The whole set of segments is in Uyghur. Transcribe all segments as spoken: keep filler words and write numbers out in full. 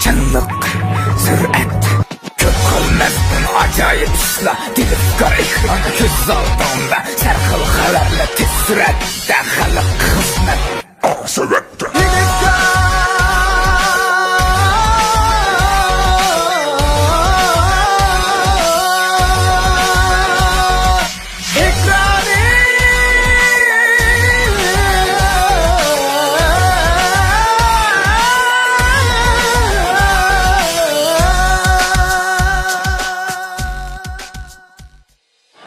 ئەنىق سۈرئەت، كۆپ قالماستىن ئاجايىپ ئىشلار، تېلېۋىزور ئېكرانى كۆز ئالدىڭدا، سەرخىل خەۋەرلەر تېز سۈرئەتتە خەلققە خىزمەت. ئاق سەۋەتتە.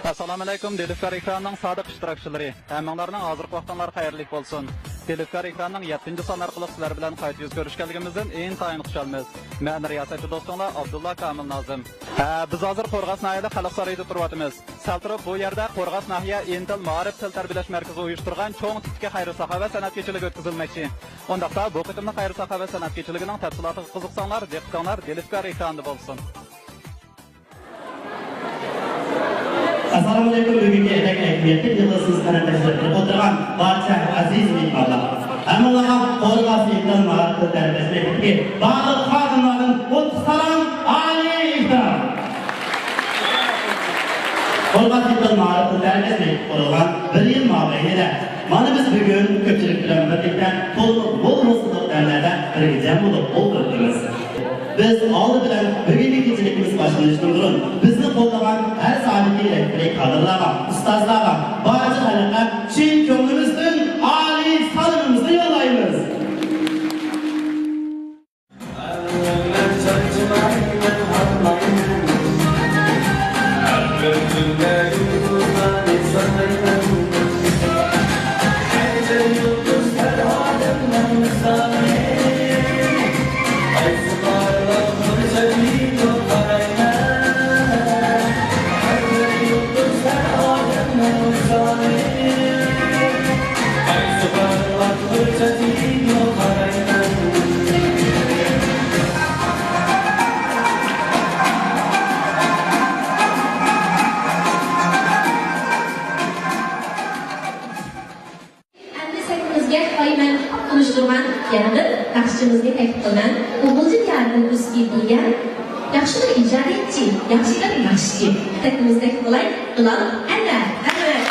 ئەسسالامۇئەلەيكۇم، دىلىفكار ئېكرانىنىڭ سادىق ئىشتىراكچىلىرى، ھەممىڭلارنىڭ ھازىرقى ۋاقتىڭلار خەيرلىك بولسۇن. دىلىفكار ئېكرانىنىڭ يەتتىنچى سان ئارقىلىق سىلەر بىلەن قايتا يۈز كۆرۈشكەنلىكىمىزدىن ئىنتايىن خۇشالمىز. مەن رىياسەتچى دوستۇڭلار ئابدۇللا كامىل نازىم. ھە، بىز ھازىر قورغاس ناھىيەلىك خەلق سارىيىدا تۇرۇۋاتىمىز. سەل تۇرۇپ بۇ يەردە قورغاس ناھىيە ئىنتىل مائارىپ تىل تەربىيەلەش مەركىزى ئۇيۇشتۇرغان چوڭ تىپتىكى خەير-ساخاۋەت سەنئەت كېچىلىكى ئۆتكۈزۈلمەكچى. ئۇنداقتا بۇ قېتىملىق خەير-ساخاۋەت سەنئەت كېچىلىكىنىڭ تەپسىلاتىغا قىزىقساڭلار، دىققىتىڭلار دىلىفكار ئېكرانىدا بولسۇن. ئەسسالامۇئەلەيكۇم، بۈگۈنكى ئەدەپ ئەھمىيەتلىك يىغىلىشىمىزغا قەدەم تەشرىپ قىلىپ ئولتۇرغان بارچە ئەزىز مېھمانلار، ھەممىڭلارغا قورغاس ئىنتىل مائارىپ تىل تەربىيەلەش مەكتىپىدىكى بارلىق خادىملاردىن ئوتتۇز سالام، ئالىي ئېھتىرام. قورغاس ئىنتىل مائارىپ تىل تەربىيەلەش مەكتىپى قۇرۇلغان بىر يىل مابەينىدە مانا بىز بۈگۈن كۆپچىلىك بىلەن بىرلىكتە تولىمۇ مول-مۇسلۇق دەملەردە بىرگە جەم بولۇپ ئولتۇرۇپتىمىز. بىز ئالدى بىلەن بۈگۈنكى كېچىلىكىمىز باشلىنىشتىن بۇرۇن بىزنى قوللىغان ھەر ساھەدىكى رەھبىرىي كادىرلارغا، ئۇستازلارغا، بارچە خەلققە چىن كۆڭلىمىزدىن ئالىي سالىمىمىزنى يوللايمىز. ئەمدى سەھنىمىزگە خىتاي مەن تونۇشتۇرغان يەنە بىر ناخشىچىمىزنى تەكلىپ قىلىمەن. ئۇ غۇلجا دىيارىدىن ئۆسۈپ يېتىلگەن ياخشى بىر ئىجادىيەتچى، ياخشى بىر ناخشىچى. سەھنىمىزگە تەكلىپ قىلاي، بىلال ئەنۋەر. ئەنۋەر.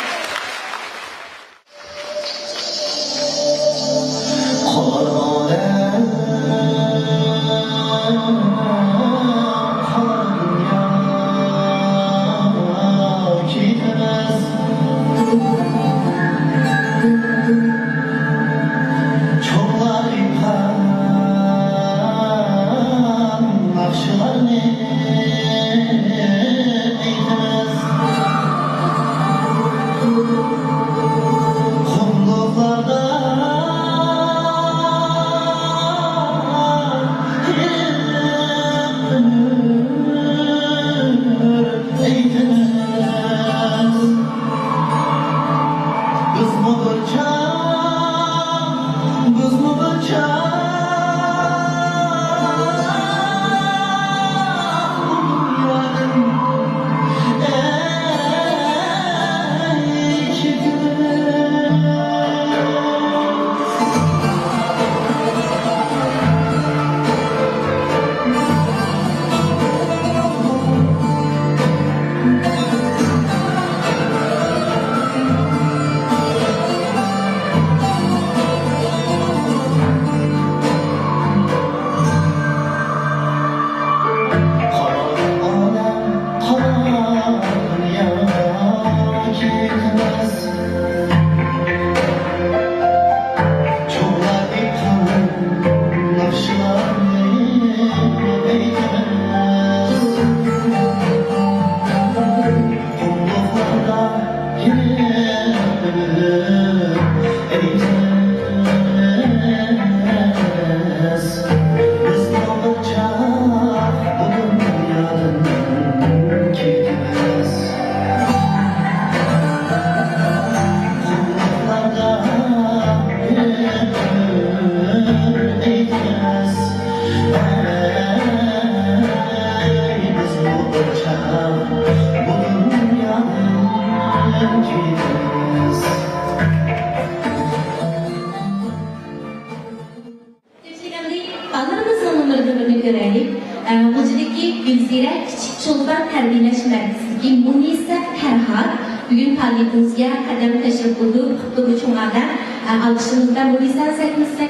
تەقدىرلىرىنى كۆرەيلى. ئە، غۇلجىدىكى گۈلزىرە كىچىك چولپان تەربىيەلەش مەركىزىدىكى مۇنىسە پەرھات بۈگۈن پائالىيىتىمىزگە قەدەم تەشرىپ قىلدى. قۇتلۇق چوڭ ئادەم. ئە، ئالقىشىمىزدا مۇنىسەنى سەھنىمىزگە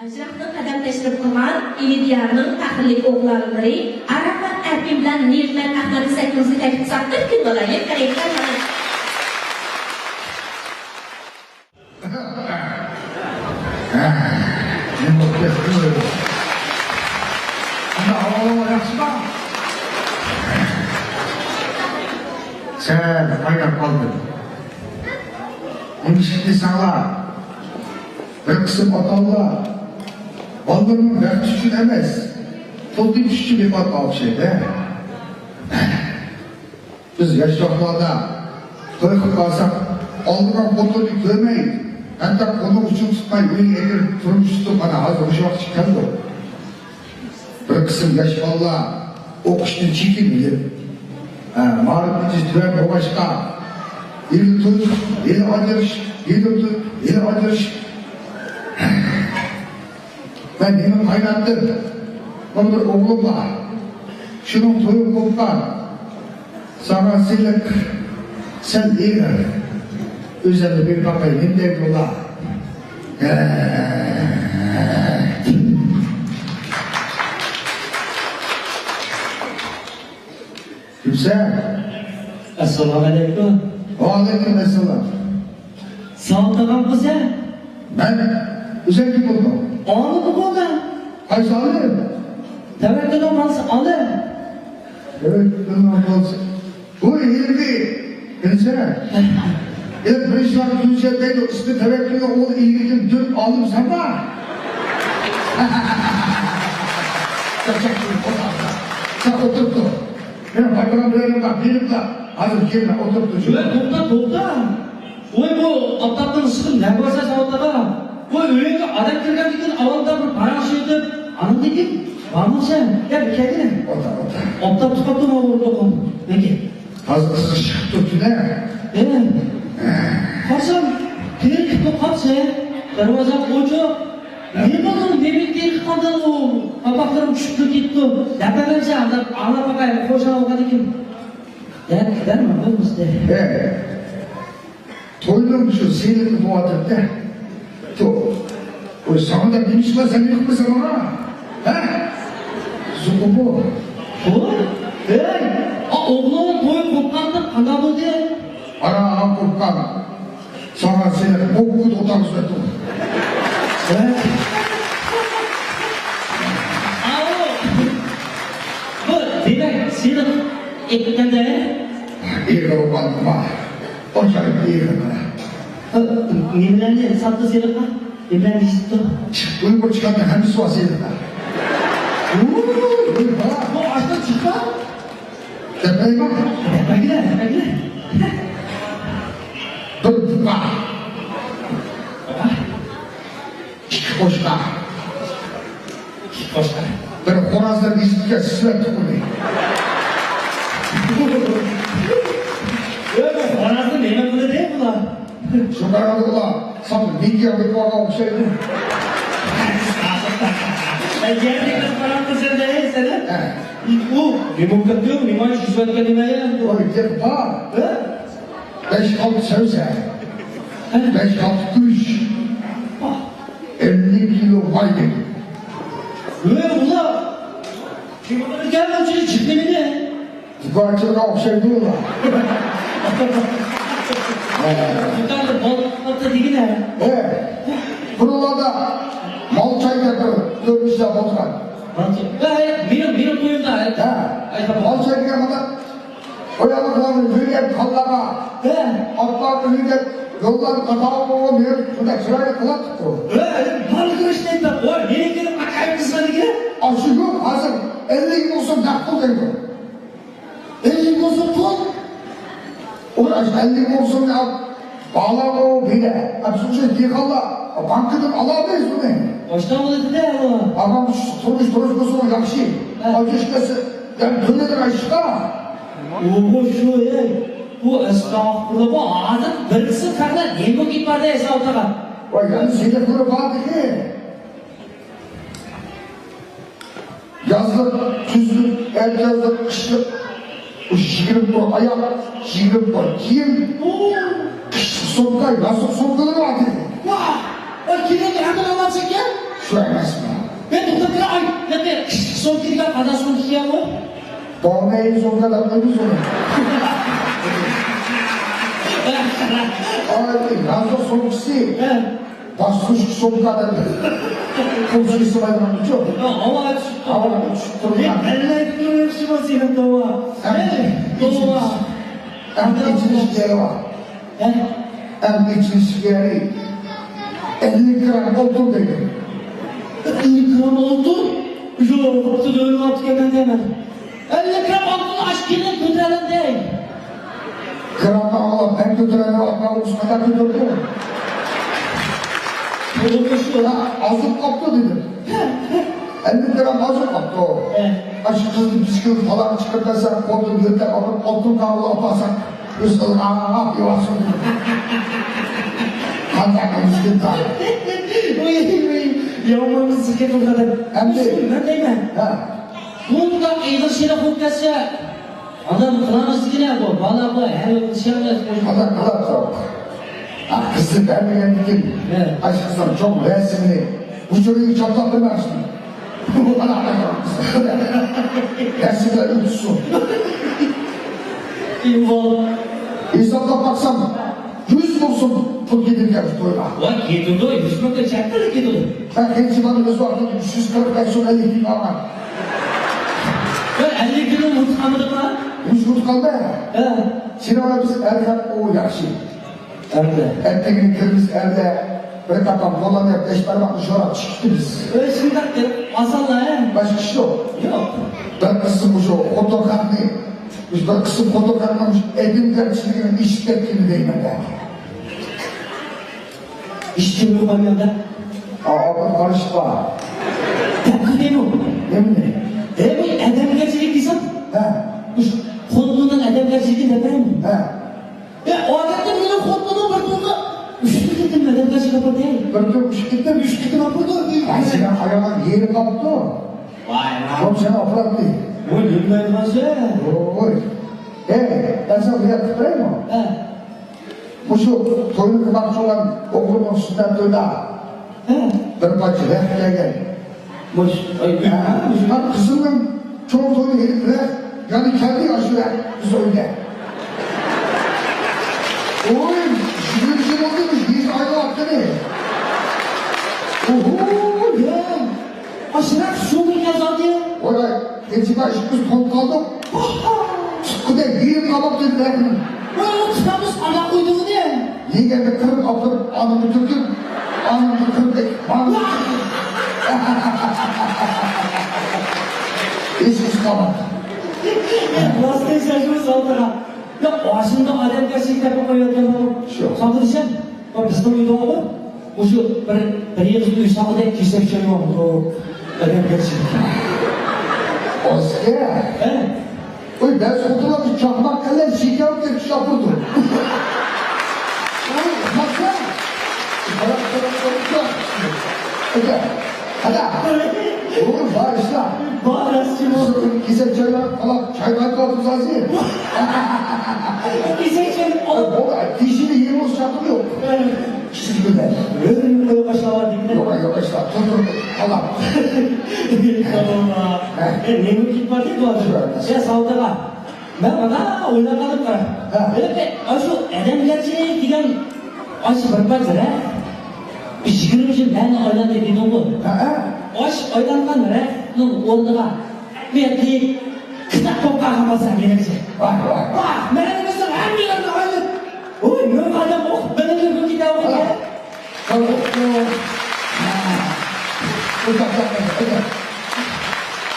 ئەشرەفنىڭ قەدەم تەشرىپ قىلغان ئىلى دىيارنىڭ پەخىرلىك ئوغلانلىرى ئاراپات ئەركىن بىلەن نېرىمەن ئەخمەتنى سەھنىمىزگە تەكلىپ قىلساق، بىر كۈن بولايلى، قېرىنداشلار. نېمە بولۇپ كەتتى؟ ئەمدى ئاۋۋال ياخشىما؟ سەل قايناپ قالدىم. نېمىشقا دېسەڭلار، بىر قىسىم ئاتا-ئانىلار بالىلىرىنىڭ بەختى ئۈچۈن ئەمەس، پۇل تېپىش ئۈچۈن بېقىۋاتقان ئوخشايدۇ. بىز ياش ۋاقىتلاردا توي قىلىپ قالساق، ئالدىغان خوتۇننى كۆرمەي، ھەتتا قولىنىڭ ئۇچىنى تۇتماي ئۆيگە ئەكىرىپ تۇرمۇش تۇتۇپ، مانا ھازىر مۇشۇ ۋاقىتقا كەلدۇق. بىر قىسىم ياش بالىلار ئوقۇشتىن چېكىنىپ، ھە، مائارىپ دەرىجىسى تۆۋەن بولغاچقا، ھېلى توي، ھېلى ئاجرىشىش، ھېلى توي، ھېلى ئاجرىشىش. مەن ھېلىمۇ قايناتتىم. مانا بىر ئوغلۇم بار. شۇنىڭ تويى قوپقان. ساڭا سېلىق سەل ئېغىر. ئۆزۈمنى بىر باقاي، نېمە دەيدۇ ئۇلار؟ كىمسەن؟ ئەسسالامۇ ئەلەيكۇم. ۋەئەلەيكۇم ئەسسالام. ساۋۇت ئاغام بۇ سەن؟ مەن؟ ئۆزۈڭ كىم بولدۇڭ؟ ئالىم بولدۇم. قايسى ئالىم؟ تەۋەككۈلنىڭ بالىسى ئالىم. تەۋەككۈلنىڭ بالىسى. بۇ ھېلىقى بىلسە، ھېلىقى بىرىنچى كىلاس تۈزۈشەلمەيدۇ، ئىسمى تەۋەككۈلنىڭ ئوغلى ئىلگىرىكىم دۆت ئالىم ساپا. سەن ئولتۇرۇپ تۇر. مېنىڭ بارىدىغان بىر يېرىم بار، بېرىپلا ھازىر كېلىمەن، ئولتۇرۇپ تۇر. ۋە توختا، توختا. ۋاي، بۇ ئاپتاپنىڭ ئىسسىقى نەگە بارسا ساۋۇت ئاغا؟ ۋاي، ئۆيۈڭگە ئادەم كىرگەندىن كېيىن ئاۋۋال بىر پاراڭ ئىچىۋېتىپ، ئاندىن كېيىن بارمۇسەن؟ يا، بىر كەلگىنە. ئولتۇر، ئولتۇر. ئاپتاپ چىقىپتۇ، ماڭا ئۇرۇپ تۇرغان. نېگە؟ ھازىر قىزىق چىقىپتۇ، تۈنە. ھە. قارىسام، تېرىكىپتۇ قاپسەن. دەرۋازا ئوچۇق. نېمە بولدى؟ نېمە تېرىكىپ قالدى ئۇ؟ قاپاقلىرىم چۈشۈپلا كېتىپتۇ. دەپ بەرمەمسەن؟ ئاڭلاپ، ئاڭلاپ باقاي، خۇشال بولغاندىن كېيىن. دەپ بەرمە، بولمىسا. ھە. توينىڭ شۇ سېلىقى بولۇۋاتىدۇ-دە. تو-، توي ساڭا دەپ نېمە ئىش قىلار سەن، يوقمۇ ساڭا؟ ھە؟ زۇقۇمۇ. توي؟ ھەي، ئا، ئوغلۇڭ توي قوپقاندا قانداق بولدى؟ ئارا قوپقان. ساڭا سېلىق بوككۇدا ئوتاغۇزۇۋەتتۇق. ھە؟ ئاۋۇ. بۇ دېمەك سېلىق ئېيتقاندا. ئېغىر بولغاندىما؟ ئاجايىپ ئېغىر. ئە، نېمىلەرنى ساتتى سېلىققا؟ نېمىلەرنى ئىشلىتىپتۇ؟ ئۇيغۇر چىقاردا ھەممىسى بار سېلىقتا. ۋوي، ۋوي، ۋوي، بۇ ئاشتىن چىققان؟ دەپمەيمەن. دەپمەيلى، دەپمەيلى. بىر بۇقا. ئىككى قوچقار. ئىككى قوچقار. بىر خورازدىن ئېزىپ كەتسە سۈرەتتە قويدى. يا، بۇ خورازنى نېمە قىلدى بۇلار؟ شۇ قارىدىلا ساڭا مىدىيا بىر بارغان ئوخشايدۇ. يەرلىك بىر قاراپ تۇرسەن دەي سەن. ھە. ئۇ نېمە بولۇپ كەتتى؟ نېمە ئىش يۈزۈۋەتكەن نېمە يا؟ ئۇ گەپ بار. ھە؟ بەش-ئالتە سەۋزە. ھە؟ بەش-ئالتە گۈرۈچ. ئەللىك كىلو ماي دېدى. ۋەي، ئۇلار كىملەرگە ئۇنچىلىك جىق نېمىدى؟ دۇكانچىلارغا ئوخشايدۇ ئۇلار. دۇكاندا بولۇپ قاپتۇ دېگىنە. ھە. بۇرۇنلاردا مال چاي دەپ بىر كۆرۈنۈشلەر بولغان. مال چاي. ھە، مېنىڭ، مېنىڭ تويۇمدا. ھە. مال چاي دېگەن مانا ئاياللارنى يۆگەپ، قاللارغا، ھە، ئاتلارنى يۆگەپ، يوللارنى قاتاۋۇرۇپ، شۇنداق چىرايلىق قىلاتتۇق. ھە، مال گۆشى دەپ، ۋاي، مېنىڭكىنى قاچايمىزغا دېگەن. ئاشۇ يوق، ھازىر ئەللىك بولسۇن، نەق پۇل دەيدۇ. ئەللىك بولسۇن پۇل. ئۇ ئەللىك بولسۇن، يا، بالا ئۇ بىلە. ئە، بىز ئۇشۇ دېھقانلار بانكىدىن ئالالمايمىز ئۇنى. ئاشتا بولىدۇ-دە ئۇ. ئاغام، تۇرمۇش، تۇرمۇش بولسا ياخشى. ھە. ئاجىز كەلسە، يەنە تۆلەيدۇ ئاشقا. ئۇ شۇ، ئەي. بۇ ئەستەغپۇرۇللا، بۇ ھازىر بىرسى فەقەت نېمە گېپى بار دە، ئەسلى ئوتۇرغان. ۋاي، يەنە سېلىقلىرى بار دېدى. يازلىق، كۈزلۈك، ئەتىيازلىق، قىشلىق، يىگىرمە پۇت ئاياق، يىگىرمە پۇت كىيىم، قىشلىق سومكا، يازلىق سومكىلىرى بار دېدى. ۋاھ! ئاي، كېلىنگە ھەممىنى ئالامسەن ئىكەن؟ شۇ ئەمەسمۇ؟ مەن توختاپ تۇراي، ئاي، مەن قىشلىق سومكا دېگەن قانداق سومكا ئىكەن بۇ؟ بولمايدۇ سومكا دەپ قويدۇڭ سومكا. ئاي، يازلىق سومكىسى. ھە. باستۇرۇش سومكا دەپ. قومسىسى بايرامچۇ؟ ھاۋا چۈشۈپ، ھاۋا چۈشۈپ تۇرغان. ئەللەي تۇرۇشىما سېنىڭ توۋا. ئەي، توۋا. ئەمدى ئېچىلىش يېرى بار. ھە؟ ئەمدى ئېچىلىش يېرى. ئەللىك گرام ئالتۇن دەيدۇ. ئەللىك گرام ئالتۇن؟ يوق، ئالتۇن ئۆلۈپ قاپتىكەن دەيمەن. ئەللىك گرام ئالتۇن ئاشكىنى كۆتۈرەلەم دەي. گرامنى ئاڭلاپ مەن كۆتۈرەلەم، ئاپام ئۇرۇشقا كۆتۈردى. بولۇپمۇ شۇ. ھە، ئازىپ قاپتۇ دېدىم. ئەللىك گرام ئازىپ قاپتۇ. ھە. ئاشۇ قىزنى بىز كىلو پالان چىقىرىپ بەرسەك، قولدىن يۆتەپ ئاپىرىپ، ئالتۇن كاغىلى ئاپارساق، بىز ئىلغاپ يۇۋاسۇن دېدىم. قانداق مىسكىن تاغ. ۋاي، ۋاي، يامان قىز ئىكەن ئۇ قەدەر. ئەمدى مەن دەيمەن. ھە. بۇنداق ئېغىر شېرىق بولۇپ كەتسە، ئادام قىلامىز دېگىنە بۇ، بالا بۇ، ھەل قىلىشالمايسىز. ئادام قىلامىز. ھە، قىزنى بەرمىگەندىن كېيىن، ھە، ئاشۇ قىزنىڭ چوڭ رەسىمىنى ھۇجرىغا چاپلاپ بېرىمەن. بۇ بالا رەسىملەر ئۆتسۇن. ئىمام. ھېسابلاپ باقسام، يۈز مىڭ سوم پۇل كېتىدىكەن شۇ تويغا. ۋاي، كېتىدۇ، يۈز مىڭ چەتتىلا كېتىدۇ. مەن قېنچە بالىنى ئۆز ۋاقتىدا ئۈچ يۈز قىرىق بەش سوم ئەللىك تىيىن ئالغان. ۋاي، ئەللىك تىيىننى ئۇنتۇپ قالمىدىڭما؟ ھېچ ئۇنتۇپ قالماي. ھە. سېنىڭ بىز ئەركەك ئۇ ياخشى. ئەمدى. ئەتىگىنى كىرىمىز ئەردە بىر تاپان بولالماي بەش بارماقنى شوراپ چىقىپتىمىز. ئۆي شۇنداق دەپ ئاسانلا، ھە؟ باشقا ئىش يوق. يوق. بىر قىسىم مۇشۇ خوتۇن خەقنى، بىر قىسىم خوتۇن خەقنىڭ مۇشۇ ئادەمگەرچىلىكىنى ئېشىپ كەتكىنى دەيمەن دە. ئىشتىن يوقالمىغاندا. ئا، بىر قارىشىپ بار. دەپ قىلدىمۇ؟ نېمىنى؟ ئەي، بۇ ئادەمگەرچىلىك دېسەم. ھە. مۇشۇ خوتۇننىڭ ئادەمگەرچىلىكىنى دەپ بەرەيمۇ؟ ھە. ئە، ئادەتتە مېنىڭ خوتۇنۇم بىر تونغا ئۈچ قېتىم ئادەمگەرچىلىك قىلدى. بىر تون ئۈچ قېتىم؟ ئۈچ قېتىم ئاپىرىدۇ. ھە، سېنىڭ ئايالىڭ يېرى قاپتۇ. ۋاي، ۋاي. خوپ، سېنى ئاپىراتتى. ۋاي، نېمە دەيدىغان سەن؟ ۋاي. ئەي، مەن ساڭا بىر گەپ قىلىپ بېرەيمۇ؟ ھە. مۇشۇ توينى قىلماقچى بولغان ئوغلۇمنىڭ سۈننەت تويىدا، ھە، بىر پارچە رەخت كەلگەن. مۇش-، ئاي، ھە، مۇشۇ قىزىمنىڭ چوڭ تويىدا ئېلىپ رەخت، يەنە كەلدى ئاشۇ رەخت بىز ئۆيگە. ئوي، يىگىرمە يىل بولدى، بىز يېزا ئايرىۋاتقىلى. ئوھو، يا. ئاشۇ رەخت شۇ كۈنى كەلدى. ئوي، ئاي، نېچىما ئىككى يۈز پونت قالدۇق. تۇتقۇدەك يېرىم قاپتۇ رەختنى. ۋاي، ئۇ تۇتامىز ئانا قويدى ئۇنى. يېگەندە قىرىپ ئاپىرىپ، ئانىمنى تۆكۈپ، ئانىمنى قىرىپ، ماڭدى. ھېچ ئىش قالمىدى. راست دەيسەن شۇ سالدىغا. يا، ئاشۇنداق ئادەمگەرچىلىك دەپ قويۇۋەتكەن بۇ. شۇ. ساڭا دېسەم، بۇ بىزنىڭ ئۆيدە بار. مۇشۇ بىر، بىر يىل ئۆي ساقىدەك كېسەك چايۋاپتۇ. ئادەمگەرچىلىك. ئۆزگە. ھە؟ ئوي، بەزى خوتۇنلار چاقماق قىلىپ شېكەر تېپىپ شاپۇردۇ. ئوي، ماقسان. قارا، قارا، قارا. ئۆتە. ھەدە. ئوي، بار ئىشلار. بار ئىشلار. كېسەك چايلاپ، قالاپ، چاي قايتىپ ئولتۇرساڭ. كېسەك چاي. بولدى، تېشىنى يېمىش شەرتىم يوق. كىچىك گۈللەر. ئۆزۈم قويۇپ باشلاۋاتىمەن. يوق، يوق، ئىشلار. تۇر، تۇر، تۇر. قالاپ. تامام. ھە. ئە، نېمە كېتىپ بار دەيدۇ ھازىر؟ يا، سالدىغا. مەن مانا ئويلاپ قالدىم، قارا. ھە. بىلىپ، ئاشۇ ئادەمگەرچىلىك دېگەن ئاشۇ بىر پارچە رەخت، بىر يىگىرمە يىل مەنى ئايلاندى دېدىڭغۇ. ھە، ھە. ئاشۇ ئايلانغان رەختنىڭ ئورنىغا ئەھمىيەتلىك كىتاب قويۇپ قالغان بولسا مېنىڭچە. ۋاھ، ۋاھ. ۋاھ، مەن بىزنىڭ ھەممىلەرنى ئايلاپ، ۋوي، مىڭ ئادەم ئوقۇپ بىلىدۇ بۇ كىتابنى. ھە.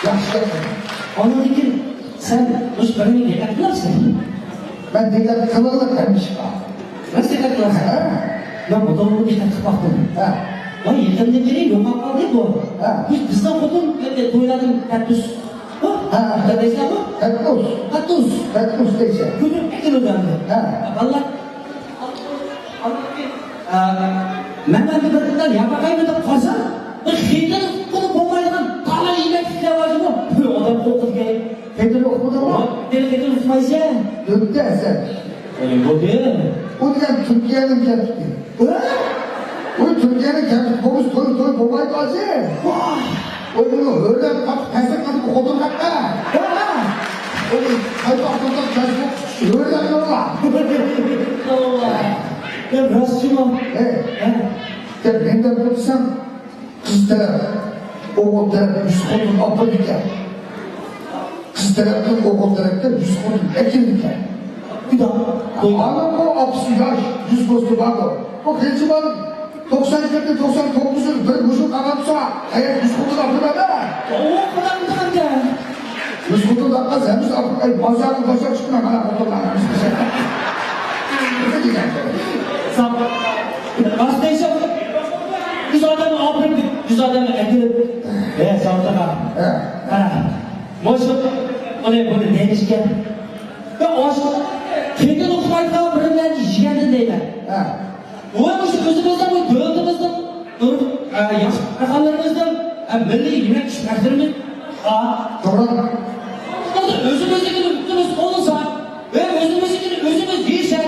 ياخشى. ئاندىن كېيىن سەن مۇشۇ بىرىنى دىققەت قىلارسەن. مەن دىققەت قىلىۋالدىم ھەمىشە. راست دىققەت قىلارسەن. ھە. مەن بۇ توغرىلىق دىققەت قىلىپ باقتىم. ھە. ۋاي، يېقىندىن بېرى يوقاپ قالدى بۇ. ھە. بۇ بىزنىڭ خوتۇن تويلاردىن تەتۈس. ھە، ھە. دەيسىلەرغۇ؟ تەتۈس. تەتۈس. تەتۈس دەيسەن. كۆتۈرۈپ ئەكېلىۋالدى. ھە. بالىلار. ئا، مەن ئەمدى بىر قېتىم ياپاقايمەن دەپ قارىسام، بىر خېتىنى ئۇققىلى بولمايدىغان تالا يېمەكلىكلەر بار جۇمۇ. بىر ئادەم ئوقۇدىكەن. خېتىنى ئۇقمىدىڭمۇ؟ خېتىنى ئۇقمايسەن. دۆتتە سەن. ئەي، بولدى. ئۇ دېگەن تۈركىيەنىڭ كەپتىكى. ئۇ تۈركىيەنىڭ كەپتىكى بولمىسا توي، توي بولمايدۇ ھازىر. ۋاي. ئۇ بۇنى ھۆرلەپ قاپتۇ، پەسىل قىلىپ خوتۇن قاپتا. ھە. ئۇ قايتا ئاپتوبۇستا كەلسە ھۆرلەپ يوللا. توۋا. يا، راستچىمۇ؟ ھە. ھە. يا، مەن دەپ ئۆتسەم، قىز تەرەپ، ئوغۇل تەرەپ يۈز خوتۇن ئاپىرىدىكەن. قىز تەرەپتىن ئوغۇل تەرەپكە يۈز خوتۇن ئەكېلىدىكەن. ئانا بۇ ئاپىسى ياش، يۈز دوستى باردۇ. بۇ قىلچە بار. توقسان يەتتە، توقسان توققۇز يىل بىر مۇشۇ قالغان تۇرسا، ھايات يۈز خوتۇن ئاپىرىدۇ. ئوۋ، قۇدام قاندى. يۈز خوتۇن ئاپقان سەن بىز ئاپىرىپ، ئەي، بازارنى باشلاپ چىقما، مانا خوتۇنلار. ساق. راست دەيسەن. يۈز ئادەمنى ئاپىرىپ، يۈز ئادەمنى ئەكېلىپ. ھە، ساۋۇتىغا. ھە. ھە. مۇشۇ، ئۇنى، بۇنى دېيىشكەن. ۋە ئاشۇ خېتىنى ئۇقمايدىغان بىر بىلەن يېگەندىن دەيمەن. ھە. ۋە مۇشۇ ئۆزىمىزنىڭ، بۇ دۆلىتىمىزنىڭ، ئە، ياخشى قارىغانلىرىمىزنىڭ، ئە، مىللىي يېمەك ئىچمەكلىرىمىز. ھا. توغرا. ئۆزىمىزنىڭكىنى ئۆزىمىز قوللىساق، ۋە ئۆزىمىزنىڭكىنى ئۆزىمىز يېسەك،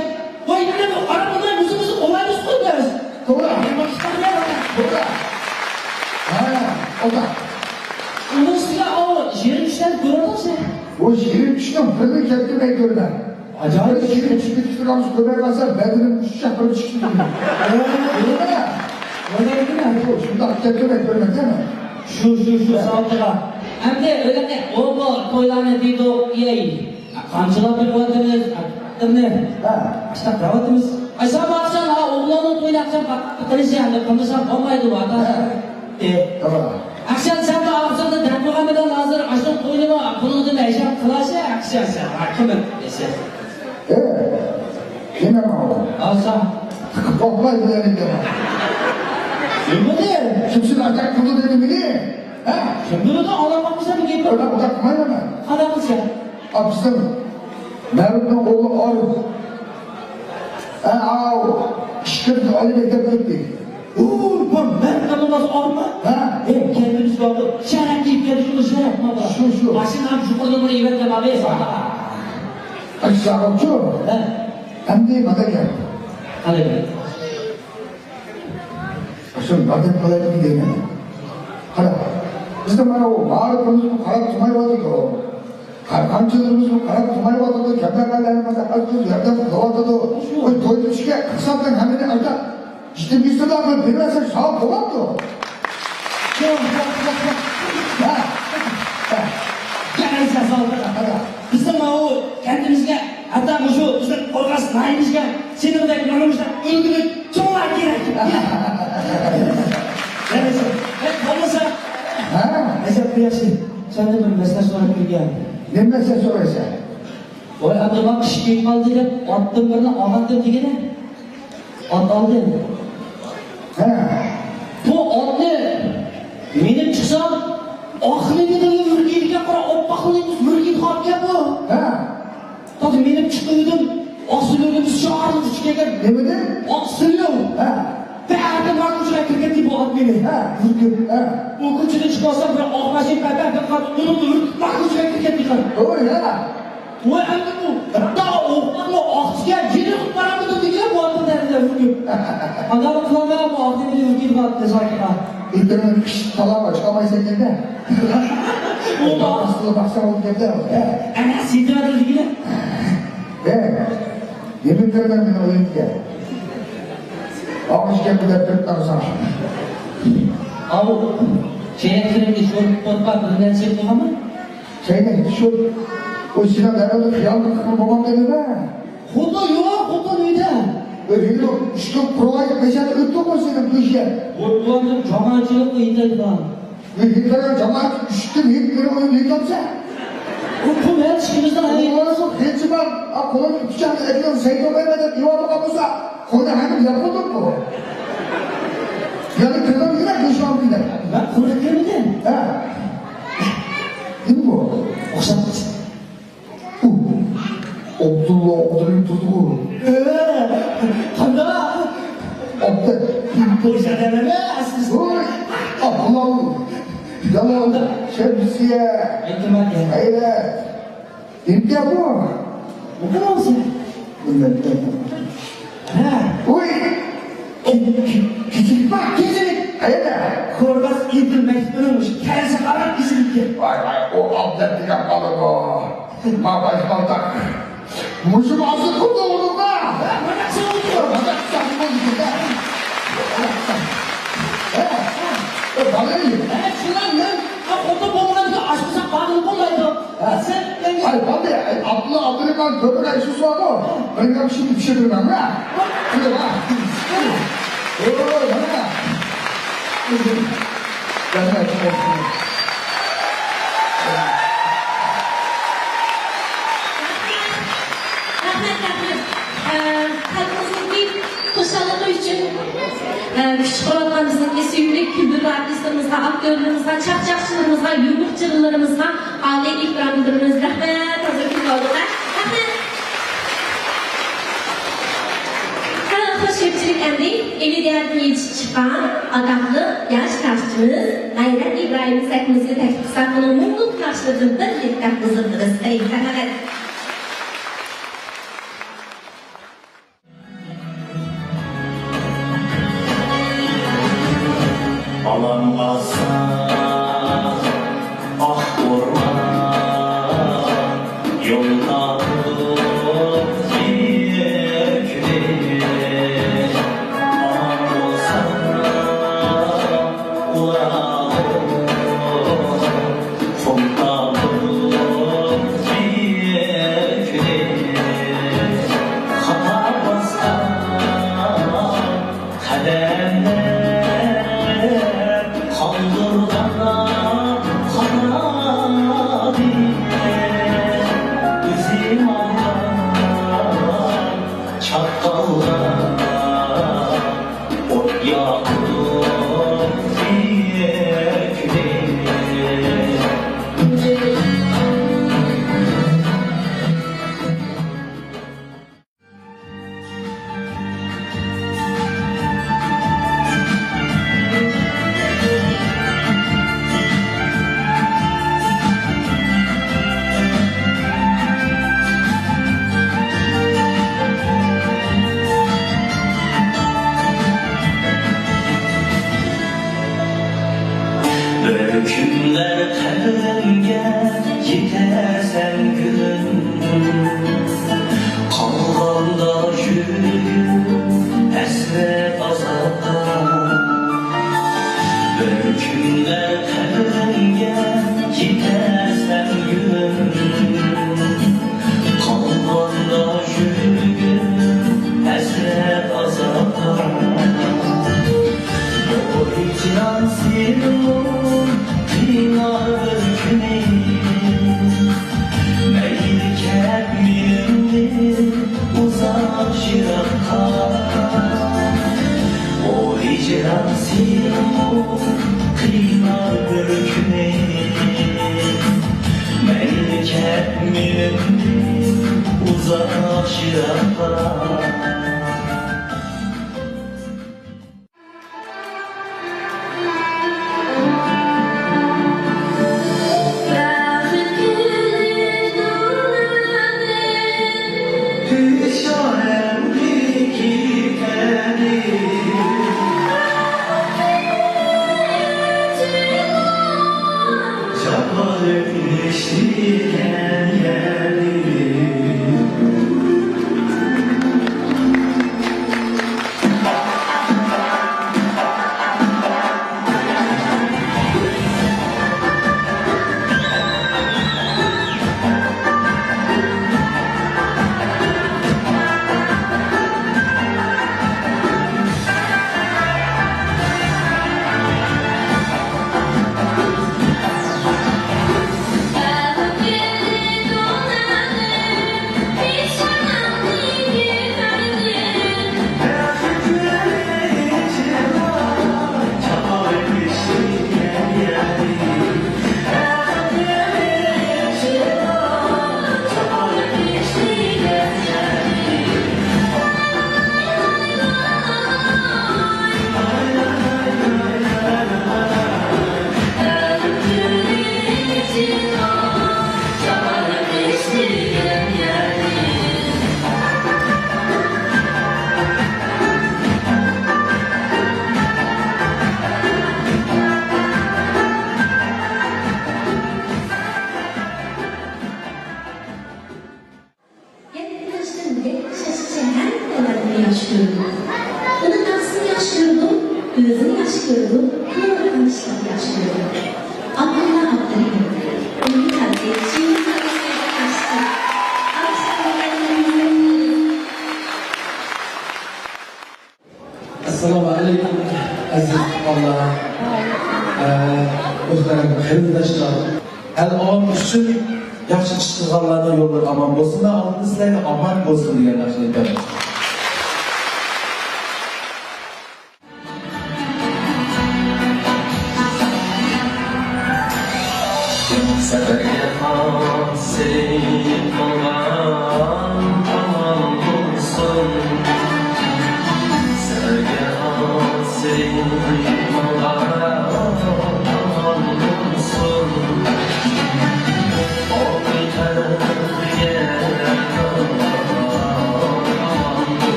ۋاي، يەنە بۇ ئارام بىلەن ئۆزىمىزنى قوغلايمىز قوي بىز. توغرا. توغرا. ھە، ئۇنداق. ئۇنىڭ ئۈستىگە ئاۋۇ يېرىم كۈچلەرنى كۆرۈۋاتامسەن؟ بۇ يېرىم كۈچنىڭ بىرىنى كەلتۈرمەي كۆرمە. ئاجايىپ. بىر يېرىم كۈچنى كۆرمەي قالسا، بەدىنىم ئۈچ چاقىرىم چىقىشى مۇمكىن. ئۇنداق كەلتۈرمەي كۆرمە، دەيمەن. شۇ، شۇ، شۇ، ساۋۇتىغا. ئەمدى ئۆيلەرنى، ئۇ، بۇ، تويلارنى دېيدۇ، ئەي. قامچىلاپ بېرىۋاتىمىز، ئاكىمنى. ھە. ئاشتاق دەۋاتىمىز. ئاي، سەن بارسان، ھا، ئوغلۇڭنىڭ تويىنى ئاخشام قىلىشى، ئەمدى قىلمىساڭ بولمايدۇ، ئاتا. ھە. ئاخشام سەن بار ئاغزىڭنى دەپ قويغان بىلەن ھازىر ئاشۇ توينىمۇ بۇنىڭدىن ھەشەم قىلاشى، ئاخشام سەن، ھاكىم دېسە. ئە، نېمە ماۋۇ؟ ئالسا. قوقماي بىلەن ئىكەن. نېمىدى؟ كىمسىنى ئاتاق قىلدى دېدى مېنى؟ ھە؟ كىم بىلىدۇ، ئاڭلاپ باقمىسام گېپى. ئۇنداق، ئۇنداق قىلمايمەن مەن. قانداق قىلسا؟ ئاپىسىم، مەرۇپنىڭ ئوغلى ئارىپ. ئە، ئاۋۇ، ئىككى قىز ئالىي مەكتەپكە كەتتى. ئۇ، بۇ مەرۇپ دېگەن ئارىپمۇ؟ ھە؟ ئەي، كەنتىمىزگە بارىدۇ. شەرەپ كىيىپ كەلدى، شۇ شەرەپ مانا. شۇ، شۇ. ماشىنام يۇقىرىدا بىر ئېۋەتكەن ئابى. ئاشۇ ساغىچۇ. ھە. ئەمدى مانا گەپ. قانداق گەپ؟ شۇ نادىر قالايمىكىن دەيمەن. قارا، بىزنىڭ مانا بۇ مائارىپىمىزمۇ قاراپ تۇرمايۋاتىدۇ. كارخانىچىلىرىمىزمۇ قاراپ تۇرمايۋاتىدۇ. كەمبەغەللەرنى مانا ئاز-توز ياردەم قىلىۋاتىدۇ. شۇ. ئۇ تويدىن چۈشكەن ئىقتىسادنىڭ ھەممىنى ئايتا، يېتىم يېسىرلارغا بېرىۋەرسەك ساۋاب بولامدۇ؟ شۇ. ھە. ھە. يەنە ساۋاب. ھە. بىزنىڭ ماۋۇ كەنتىمىزگە، ھەتتا مۇشۇ بىزنىڭ قورغاس ناھىيەمىزگە سېنىڭدەك مانا مۇشۇنداق ئۈلگىلىك چوڭلار كېرەك. ھە، بولمىسا. ھە؟ ئەجەب بۇ ياخشى. سەندىن بىر مەسلىھەت سوراپ كەلگەن. نېمە مەسلىھەت سورايسەن؟ ۋاي، ئابدۇللا قىش كېلىپ قالدى دەپ ئاتتىن بىرنى ئالغانتىم دېگىنە. ئات ئالدىم. ھە. بۇ ئاتنى مىنىپ چىقسام، ئاق لېۋىدىن ھۆركەيدىكەن، قارا، ئاپئاق لېۋىدىن ھۆركەيدىغان ئاتكەن بۇ. ھە. تازا مىنىپ چىقىۋىدىم، ئاقسىلىۋىدىم، شارىلىپ ئۇچۇپ كەلگەن. نېمىدى؟ ئاقسىلىۋ. ھە. بەردىن مانا كوچىغا كىرگەندى بۇ ئات مېنى. ھە. ھۆركەپ. ھە. ئۇ كوچىدىن چىقىۋالسام، بىر ئاق ماشىنا پەپە بىر قات ئۇرۇلدى، ھۆركەپ مانا كوچىغا كىرگەندى. ھوي، ھە. ۋاي، ئەمدى بۇ، ھەتتا ئوقۇتقۇمۇ ئاقتىكەن، يېنىغا قارامدۇ دېگەن بۇ ئاتنى دەردىدە ھۆركىپ. ئانداقلا قىلالمايمەن بۇ ئاتنى، مېنى ھۆركىتىۋاتىدۇ زاكىغا. ئېتىڭنى قىش تالاغا چىقالمايسەن دېگەندە. ئۇ ئاستىغا باقساڭ ئۇ گەپلەر. ئەنە سېتىۋاتىدۇ دېگىنە. ئەي، نېمە كىرىمەن مېنىڭ ئۆيۈمگە؟ ئاغرىش گەپنى دەپ بېرىپ قارىساڭ. ئاۋۇ، چېيەكلىرىمنى شورپا قورپا بىر نەرسە قىلغانمۇ؟ چەينەك، شۇ، ئۇ سېنىڭ دەرۋازا خىيال قىلغان بولغان دېدىم-ھە. خوتۇن يوق، خوتۇن ئۆيدە. ئۆي، ھېلى ئۈچ كۈن قۇرۇۋايدۇ، بەشەر ئۆتتى غۇ سېنىڭ بۇ ئىشىڭ. خوتۇنلارنىڭ جامائەتچىلىكى ئېيتايدىغان. ئۆي، ھېلى جامائەت ئۈچتىن ھېلى بىر ئۆي ھېلى كەلسە. ئۇ پۇل ھەر ئىشىمىزدا ئەي. ئۇلارنىڭ خېتى بار. ئا، قولۇمغا پىچاقنى ئەكىلىڭ، سەي تولمايمەن دەپ ئىۋا بولغان بولسا، قولىنى ھەممە ياپقۇدۇق بۇ. يەنى كىرمەم كېرەك، بېشىم كېرەك. مەن قۇرۇق كىرمىدىم. ھە. كىم بۇ؟ ئوخشاپ قالسا. ئۇ، ئابدۇللا ئابدۇرېھىم تۇردىغۇ. ئە، قانداق؟ ئابدۇ. بۇ ئادەم ئەمەس. ۋوي، ئابدۇللا. يامان. شەمسىيە. ئەيتمە. خەيرەت. ئىمتىياز بۇ. بۇ كىم بولسۇن؟ بىلمەيمەن. ھە. ۋوي. كېچىلىك بار، كېچىلىك. قەيەردە؟ كورباس ئىدىل مەكتىپىنىڭ مۇشۇ كەنسە قارار ئىزىلىكى. ۋاي، ۋاي، ئۇ ئابلەت دېگەن بالىغۇ. ما باش قالتاق. مۇشۇ مازۇر قىلدى ئۇنىڭغا. ھە، مانا شۇ. مانا شۇ. ھە، ئۇ بالا. ھە، شۇلار مەن، ھە، خوتۇن بولمىغاندىكىن ئاشپۇزاق بارغىلى بولمايدۇ. ئاي، بالدى، ئاي، ئابدۇللا ئابدۇرېھمان كۆپرەك شۇ سوراپمۇ؟ مەن ياخشى پىشۇرىمەن، ھە؟ قىلىپ، ھە؟ ئوي، مانا. رەھمەت. رەھمەت، رەھمەت. ئە، خەلقىمىزنىڭكى خۇشاللىقى ئۈچۈن، ئە، كۈچ قۇرالغان بىزنىڭكى سۆيۈملۈك كۈلدۈرگۈ ئارتىسلىرىمىزغا، ئاكتيورلىرىمىزغا، چاقچاقچىلىرىمىزغا، يۇمۇر چىرىلىرىمىزغا ئالىي ئېھتىرام بىلدۈرىمىز. رەھمەت، ھازىر كۈلۈۋالدۇق، ھە؟ رەھمەت. ھە، خوش، كۆپچىلىك ئەمدى ئىلى دىياردىن يېتىشىپ چىققان ئاتاقلىق ياش ناخشىچىمىز غەيرەت ئىبراھىمنى سەھنىمىزگە تەكلىپ قىلساق، ئۇنىڭ مۇڭلۇق ناخشىلىرىدىن بىر ھېيتلاپ ھۇزۇرلىرىمىزغا. رەھمەت. بالام بارسا ئاق ئورمان يوللاردا يۈكلىرى ئامان بولسا ئۇلارغا قۇملاردا يۈكلىرى خاتا باسقان قەدەملەر قالدۇرغان خاتا ئىز. ئۆزۈم ئالغان چاتقالغا ئوت ياقتۇق سۆيۈكلۈك. ياخشى كۆرىدۇ. ئۇنىڭ دادىسىنى ياخشى كۆرىدۇ، ئۆزىنى ياخشى كۆرىدۇ، قىلىۋاتقان ئىشلارنى ياخشى كۆرىدۇ. ئاپىرىن، ئاپىرىن. ئۆيگە تارتىپ، شېۋىنى تارتىپ، ياخشى كۆرىدۇ. ئەسسالامۇ ئەلەيكۇم، ئەزىز تۇغقانلار، ئە، مۆھتەرەم قېرىنداشلار. ئەل ئاۋام ئۈچۈن ياخشى ئىش قىلغانلارنىڭ يوللىرى ئامان بولسۇن، مەن ئالدىدا سىلەرگە ئامان بولسۇن دېگەن ناخشىنى ئېيتىمەن. سەپەرگە خاس سېلىپ ماڭغان ئامان بولسۇن. سەپەرگە خاس سېلىپ ماڭغان ئامان بولسۇن.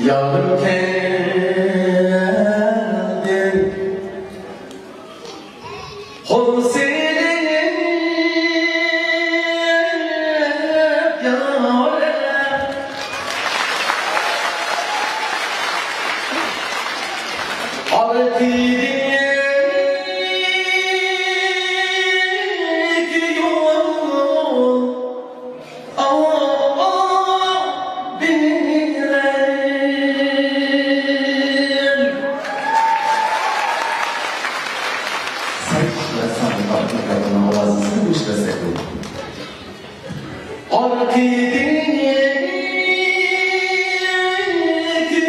يارىم كەلدى قول سېلىپ يارىم. ئارقىدىكى يول ئاۋۇ بىلەن. سەن ئىشلەتسەڭ، مۇبارەك ئاكامنىڭ ئاۋازىنى سەن ئىشلەتسەك بولىدۇ. ئارقىدىكى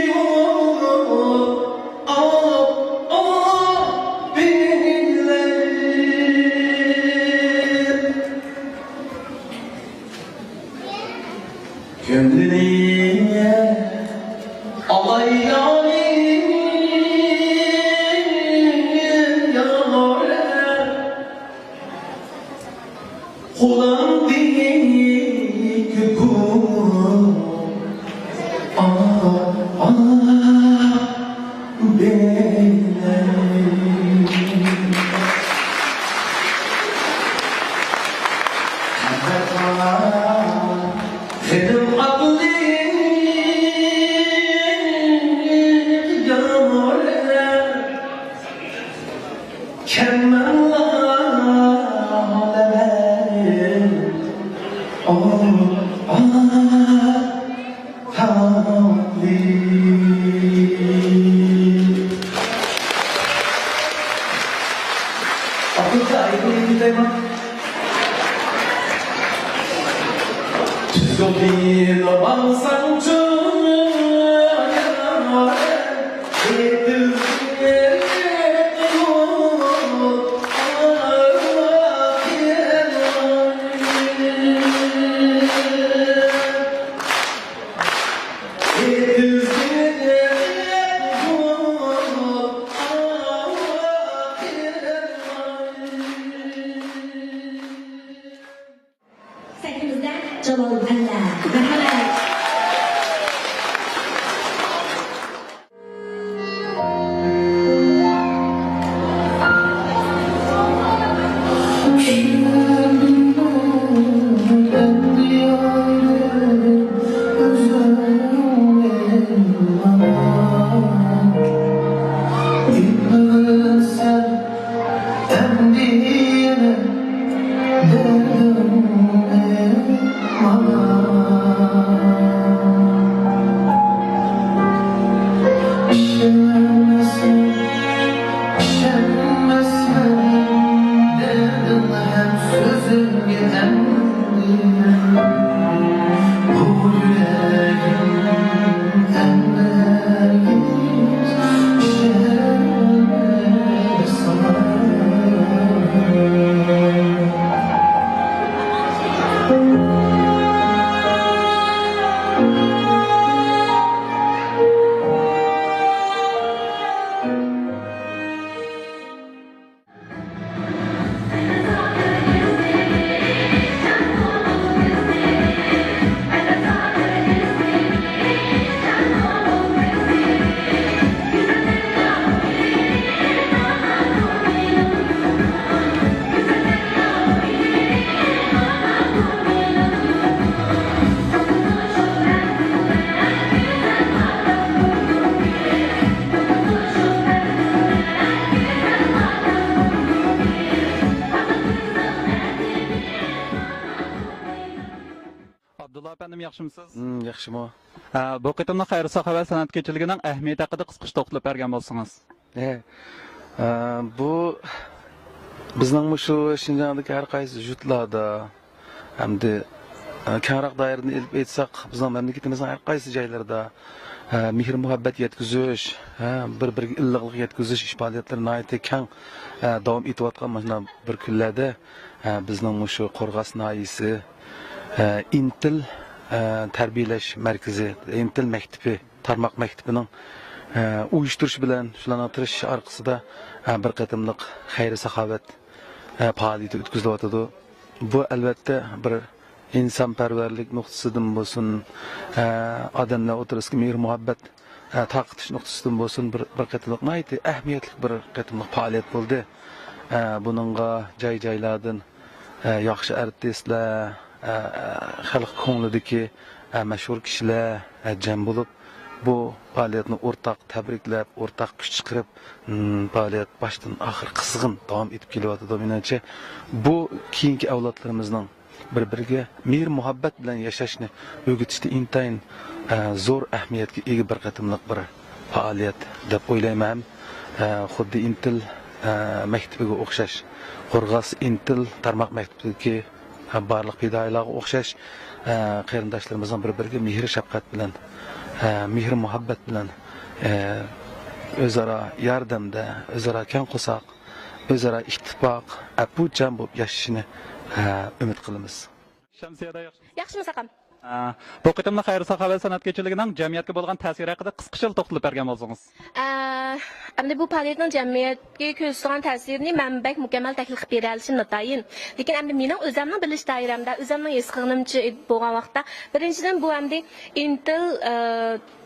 يول ئاۋۇ بىلەن. كۆڭلىنى ئالاي يارىم يار. قولۇڭدىكى گۈل ئاھ، ئاھ، بىلەن. خېنىم ئاتلىق يامغۇر، كەلمەڭلار ھالەم. ئاھ، ئاھ. تاقلىق. ئاپتوبۇستا ئايروپىلان كېتەيمۇ؟ تۈز يولنى ماڭساڭچۇ، سەھنىمىزدە جالال ئەللە. رەھمەت. ئىشەنمەسمەن، ئىشەنمەسمەن دەردىڭ ھەم سۆزۈڭگە ئەمدى. بۇ يۈرەكىم ئەمدى ھەرگىز ئىشەنمەس ساڭا. ئابدۇللا ئەپەندىم، ياخشىمۇسىز؟ ھىم، ياخشىمۇ؟ ھە، بۇ قېتىملىق خەير-ساخاۋەت سەنئەت كېچىلىكىنىڭ ئەھمىيىتى ھەققىدە قىسقىچە توختىلىپ بەرگەن بولسىڭىز. ھە، ئە، بۇ بىزنىڭ مۇشۇ شىنجاڭدىكى ھەر قايسى يۇرتلاردا، ئەمدى، ئە، كەڭرەك دائىرىدىن ئېلىپ ئېيتساق، بىزنىڭ مەملىكىتىمىزنىڭ ھەر قايسى جايلىرىدا، ئە، مېھىر-مۇھەببەت يەتكۈزۈش، ھە، بىر-بىرىگە ئىللىقلىق يەتكۈزۈش ئىش پائالىيەتلىرى ناھايىتى كەڭ، ئە، داۋام ئېتىۋاتقان مۇشۇنداق بىر كۈنلەردە، ئە، بىزنىڭ مۇشۇ قورغاس ناھىيەسى، ئە، ئىنتىل، ئە، تەربىيەلەش مەركىزى، ئىنتىل مەكتىپى، تارماق مەكتىپىنىڭ، ئە، ئۇيۇشتۇرۇشى بىلەن شۇلارنىڭ تىرىشىشى ئارقىسىدا، ئە، بىر قېتىملىق خەير-ساخاۋەت، ئە، پائالىيىتى ئۆتكۈزۈلۈۋاتىدۇ. بۇ، ئەلۋەتتە، بىر ئىنسانپەرۋەرلىك نۇقتىسىدىن بولسۇن، ئە، ئادەملەر ئوتتۇرىسىدىكى مېھىر-مۇھەببەت، ئە، تارقىتىش نۇقتىسىدىن بولسۇن، بىر، بىر قېتىملىق، ناھايىتى ئەھمىيەتلىك بىر قېتىملىق پائالىيەت بولدى. ئە، بۇنىڭغا جاي-جايلاردىن، ئە، ياخشى ئارتىسلار، ئە، خەلق كۆڭلىدىكى، ئە، مەشھۇر كىشىلەر، ئە، جەم بولۇپ، بۇ پائالىيەتنى ئورتاق تەبرىكلەپ، ئورتاق كۈچ چىقىرىپ، م، پائالىيەت باشتىن ئاخىر قىزغىن داۋام ئېتىپ كېلىۋاتىدۇ. مېنىڭچە، بۇ كېيىنكى ئەۋلادلىرىمىزنىڭ بىر-بىرىگە مېھىر-مۇھەببەت بىلەن ياشاشنى ئۆگىتىشتە ئىنتايىن، ئە، زور ئەھمىيەتكە ئىگە بىر قېتىملىق بىر پائالىيەت دەپ ئويلايمەن. ئە، خۇددى ئىنتىل، ئە، مەكتىپىگە ئوخشاش، قورغاس ئىنتىل تارماق مەكتىپىدىكى، ئە، بارلىق پىدائىيلارغا ئوخشاش، ئە، قېرىنداشلىرىمىزنىڭ بىر-بىرىگە مېھىر-شەپقەت بىلەن، ئە، مېھىر-مۇھەببەت بىلەن، ئە، ئۆزئارا ياردەمدە، ئۆزئارا كەڭ قورساق، ئۆزئارا ئىتتىپاق، ئەپۇچان بولۇپ ياشىشىنى، ئە، ئۈمىد قىلىمىز. شەمسىيەدە ياخشىمۇ؟ ياخشىمۇ ساقام؟ ئە، بۇ قېتىملىق خەير-ساخاۋەت سەنئەت كېچىلىكىنىڭ جەمئىيەتكە بولغان تەسىرى ھەققىدە قىسقىچىلا توختىلىپ بەرگەن بولسىڭىز. ئە، ئەمدى بۇ پائالىيەتنىڭ جەمئىيەتكە كۆرسىتىدىغان تەسىرىنى مەن بەك مۇكەممەل تەھلىل قىلىپ بېرەلىشىم ناتايىن. لېكىن ئەمدى مېنىڭ ئۆزەمنىڭ بىلىش دائىرەمدە، ئۆزەمنىڭ ھېس قىلغىنىمچە بولغان ۋاقىتتا، بىرىنچىدىن، بۇ ئەمدى ئىنتىل، ئە،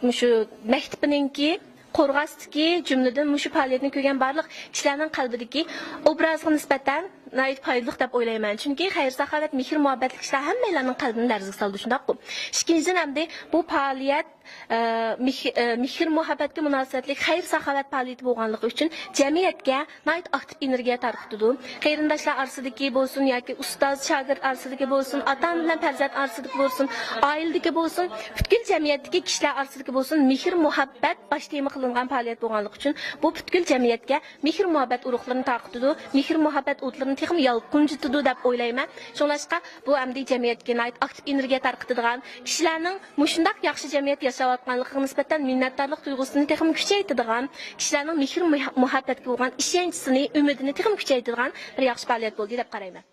مۇشۇ مەكتىپىنىڭكى قورغاستىكى، جۈملىدىن مۇشۇ پائالىيەتنى كۆرگەن بارلىق كىشىلەرنىڭ قەلبىدىكى ئوبرازغا نىسبەتەن ناھايىتى پايدىلىق دەپ ئويلايمەن. چۈنكى خەير-ساخاۋەت، مېھىر-مۇھەببەتلىك ئىشلار ھەممەيلەننىڭ قەلبىنى لەرزىگە سالىدۇ، شۇنداققۇ؟ ئىككىنچىدىن، ئەمدى بۇ پائالىيەت، ئە، مېھ-، ئە، مېھىر-مۇھەببەتكە مۇناسىۋەتلىك خەير-ساخاۋەت پائالىيىتى بولغانلىقى ئۈچۈن جەمئىيەتكە ناھايىتى ئاكتىپ ئېنېرگىيە تارقىتىدۇ. قېرىنداشلار ئارىسىدىكى بولسۇن ياكى ئۇستاز-شاگىرت ئارىسىدىكى بولسۇن، ئاتا-ئانا بىلەن پەرزەنت ئارىسىدىكى بولسۇن، ئائىلىدىكى بولسۇن، پۈتكۈل جەمئىيەتتىكى كىشىلەر ئارىسىدىكى بولسۇن، مېھىر-مۇھەببەت باش تېما قىلىنغان پائالىيەت بولغانلىقى ئۈچۈن، بۇ پۈتكۈل جەمئىيەتكە مېھىر-مۇھەببەت ئۇرۇقلىرىنى تارقىتىدۇ، مېھىر-مۇھەببەت ئوتلىرىنى تېخىمۇ يالقۇنجىتىدۇ دەپ ئويلايمەن. شۇڭلاشقا، بۇ ئەمدى جەمئىيەتكە ناھايىتى ئاكتىپ ئېنېرگىيە تارقىتىدىغان، كىشىلەرنىڭ مۇشۇنداق ياخشى جەمئىيەت ياشاۋاتقانلىقىغا نىسبەتەن مىننەتدارلىق تۇيغۇسىنى تېخىمۇ كۈچەيتىدىغان، كىشىلەرنىڭ مېھىر-مۇھەببەتكە بولغان ئىشەنچىسىنى، ئۈمىدىنى تېخىمۇ كۈچەيتىدىغان بىر ياخشى پائالىيەت بولدى دەپ قارايمەن.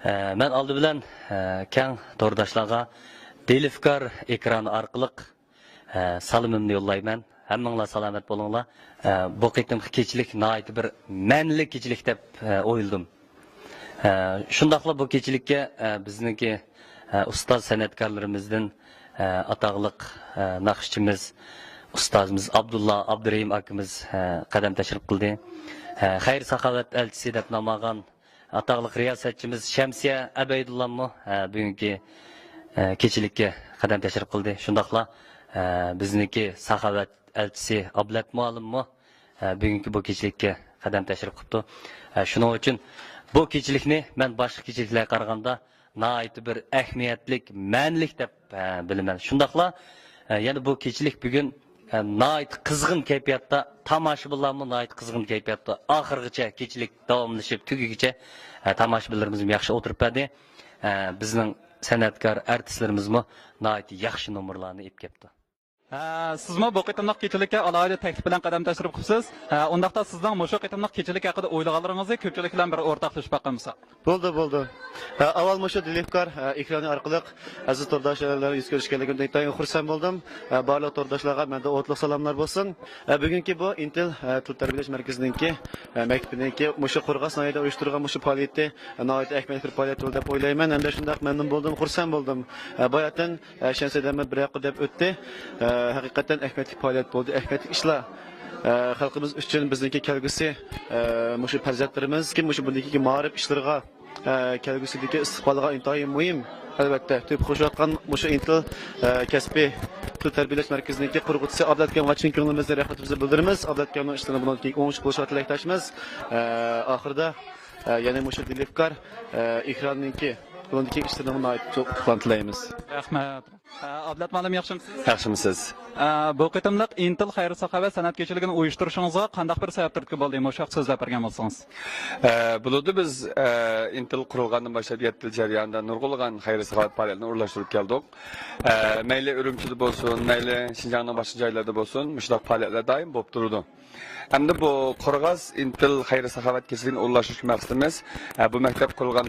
ئە، مەن ئالدى بىلەن، ئە، كەڭ تورداشلارغا دىلىفكار ئېكرانى ئارقىلىق، ئە، سالىمىمنى يوللايمەن. ھەممىڭلار سالامەت بولۇڭلار. ئە، بۇ قېتىمقى كېچىلىك ناھايىتى بىر مەنىلىك كېچىلىك دەپ، ئە، ئويلىدىم. ئە، شۇنداقلا بۇ كېچىلىككە، ئە، بىزنىڭكى، ئە، ئۇستاز سەنئەتكارلىرىمىزدىن، ئە، ئاتاقلىق، ئە، ناخشىچىمىز، ئۇستازىمىز ئابدۇللا ئابدۇرېھىم ئاكىمىز، ئە، قەدەم تەشرىپ قىلدى. ئە، خەير-ساخاۋەت ئەلچىسى دەپ نام ئالغان ئاتاقلىق رىياسەتچىمىز شەمسىيە ئەبەيدۇللاممۇ، ئە، بۈگۈنكى، ئە، كېچىلىككە قەدەم تەشرىپ قىلدى. شۇنداقلا، ئە، بىزنىڭكى ساخاۋەت ئەلچىسى ئابلەت مۇئەللىممۇ، ئە، بۈگۈنكى بۇ كېچىلىككە قەدەم تەشرىپ قىپتۇ. ئە، شۇنىڭ ئۈچۈن بۇ كېچىلىكنى مەن باشقا كېچىلىكلەرگە قارىغاندا ناھايىتى بىر ئەھمىيەتلىك، مەنىلىك دەپ، ئە، بىلىمەن. شۇنداقلا، ئە، يەنە بۇ كېچىلىك بۈگۈن، ئە، ناھايىتى قىزغىن كەيپىياتتا، تاماشىبىنلارمۇ ناھايىتى قىزغىن كەيپىياتتا، ئاخىرغىچە كېچىلىك داۋاملىشىپ تۈگىگىچە، ئە، تاماشىبىنلىرىمىزمۇ ياخشى ئولتۇرۇپ بەردى. ئە، بىزنىڭ سەنئەتكار ئارتىسلىرىمىزمۇ ناھايىتى ياخشى نومۇرلارنى ئېلىپ كەپتۇ. ھە، سىزمۇ بۇ قېتىملىق كېچىلىككە ئالاھىدە تەكلىپ بىلەن قەدەم تەشرىپ قىپسىز. ھە، ئۇنداقتا سىزنىڭ مۇشۇ قېتىملىق كېچىلىك ھەققىدە ئويلىغانلىرىڭىزنى كۆپچىلىك بىلەن بىر ئورتاقلىشىپ باققان بولساق. بولدى، بولدى. ھە، ئاۋۋال مۇشۇ دىلىفكار، ھە، ئېكرانى ئارقىلىق ئەزىز تورداشلار بىلەن يۈز كۆرۈشكەنلىكىمدىن ئىنتايىن خۇرسەن بولدۇم. ھە، بارلىق تورداشلارغا مەندىن ئوتلۇق سالاملار بولسۇن. ھە، بۈگۈنكى بۇ ئىنتىل، ھە، تىل تەربىيەلەش مەركىزىنىڭكى، ھە، مەكتىپىنىڭكى مۇشۇ قورغاس ناھىيەدە ئۇيۇشتۇرغان مۇشۇ پائالىيىتى، ھە، ناھايىتى ئەھمىيەتلىك بىر پائالىيەت بولدى دەپ ئويلايمەن. ھەمدە شۇنداق مەمنۇن بولدۇم، خۇرسەن بولدۇم. ھە، باياتىن ئە، شەمسىيە ئەمەت بىر ھەققە دەپ ئۆتتى. ئە، ھەقىقەتەن ئەھمىيەتلىك پائالىيەت بولدى، ئەھمىيەتلىك ئىشلار. ئە، خەلقىمىز ئۈچۈن بىزنىڭكى كەلگۈسى، ئە، مۇشۇ پەرزەنتلىرىمىز، كىم مۇشۇ بۇندىن كېيىنكى مائارىپ ئىشلىرىغا، ئە، كەلگۈسىدىكى ئىستىقبالىغا ئىنتايىن مۇھىم. ئەلۋەتتە، تۆھپە قوشۇۋاتقان مۇشۇ ئىنتىل، ئە، كەسپىي تىل تەربىيەلەش مەركىزىنىڭكى قۇرغۇچىسى ئابلەت ئاكامغا چىن كۆڭلىمىزدىن رەھمىتىمىزنى بىلدۈرىمىز. ئابلەت ئاكامنىڭ ئىشلىرىنى بۇنىڭدىن كېيىن ئوڭۇشلۇق بولۇشىغا تىلەكداشمىز. ئە، ئاخىرىدا، ئە، يەنە مۇشۇ دىلىفكار، ئە، ئېكراننىڭكى بۇنىڭدىن كېيىنكى ئىشلىرىنىمۇ ناھايىتى ئۇتۇقلارنى تىلەيمىز. رەھمەت. ئابلەت مۇئەللىم، ياخشىمۇسىز؟ ياخشىمۇسىز؟ بۇ قېتىملىق ئىنتىل خەير-ساخاۋەت سەنئەت كېچىلىكىنى ئۇيۇشتۇرۇشىڭىزغا قانداق بىر سەۋەب تۈرتكە بولدى؟ مۇشۇ ھەقتە سۆزلەپ بەرگەن بولسىڭىز. بولىدۇ، بىز ئىنتىل قۇرۇلغاندىن باشلاپ يەتتە يىل جەريانىدا نۇرغۇنلىغان خەير-ساخاۋەت پائالىيەتلىرىنى ئورۇنلاشتۇرۇپ كەلدۇق. مەيلى ئۈرۈمچىدە بولسۇن، مەيلى شىنجاڭنىڭ باشقا جايلىرىدا بولسۇن، مۇشۇنداق پائالىيەتلەر دائىم بولۇپ تۇرىدۇ. ئەمدى بۇ قورغاس ئىنتىل خەير-ساخاۋەت كېچىلىكىنى ئورۇنلاشتۇرۇش مەقسىتىمىز، بۇ مەكتەپ قۇرۇلغان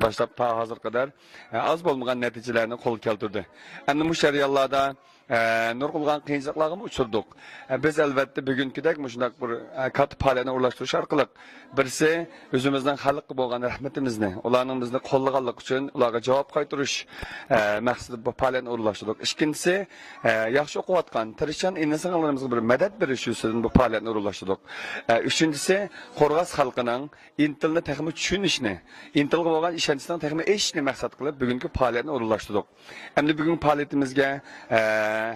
باشلاپ تا ھازىرغا قەدەر ئاز بولمىغان نەتىجىلەرنى قولغا كەلتۈردى. ئەمدى مۇشۇ جەريانلاردا، ئە، نۇرغۇنلىغان قىيىنچىلىقلارغىمۇ ئۇچرىدۇق. ئە، بىز ئەلۋەتتە بۈگۈنكىدەك مۇشۇنداق بىر، ئە، كاتتا پائالىيەتنى ئورۇنلاشتۇرۇش ئارقىلىق بىرسى ئۆزىمىزنىڭ خەلققە بولغان رەھمىتىمىزنى، ئۇلارنىڭ بىزنى قوللىغانلىقى ئۈچۈن ئۇلارغا جاۋاب قايتۇرۇش، ئە، مەقسىتىدە بۇ پائالىيەتنى ئورۇنلاشتۇردۇق. ئىككىنچىسى، ئە، ياخشى ئوقۇۋاتقان، تىرىشچان ئىنى-سىڭىللىرىمىزغا بىر مەدەت بېرىش يۈزىسىدىن بۇ پائالىيەتنى ئورۇنلاشتۇردۇق. ئە، ئۈچىنچىسى، قورغاس خەلقىنىڭ ئىنتىلنى تېخىمۇ چۈشىنىشىنى، ئىنتىلغا بولغان ئىشەنچىنىڭ تېخىمۇ ئېشىشىنى مەقسەت قىلىپ بۈگۈنكى پائالىيەتنى ئورۇنلاشتۇردۇق. ئەمدى بۈگۈنكى پائالىيىتىمىزگە، ئە،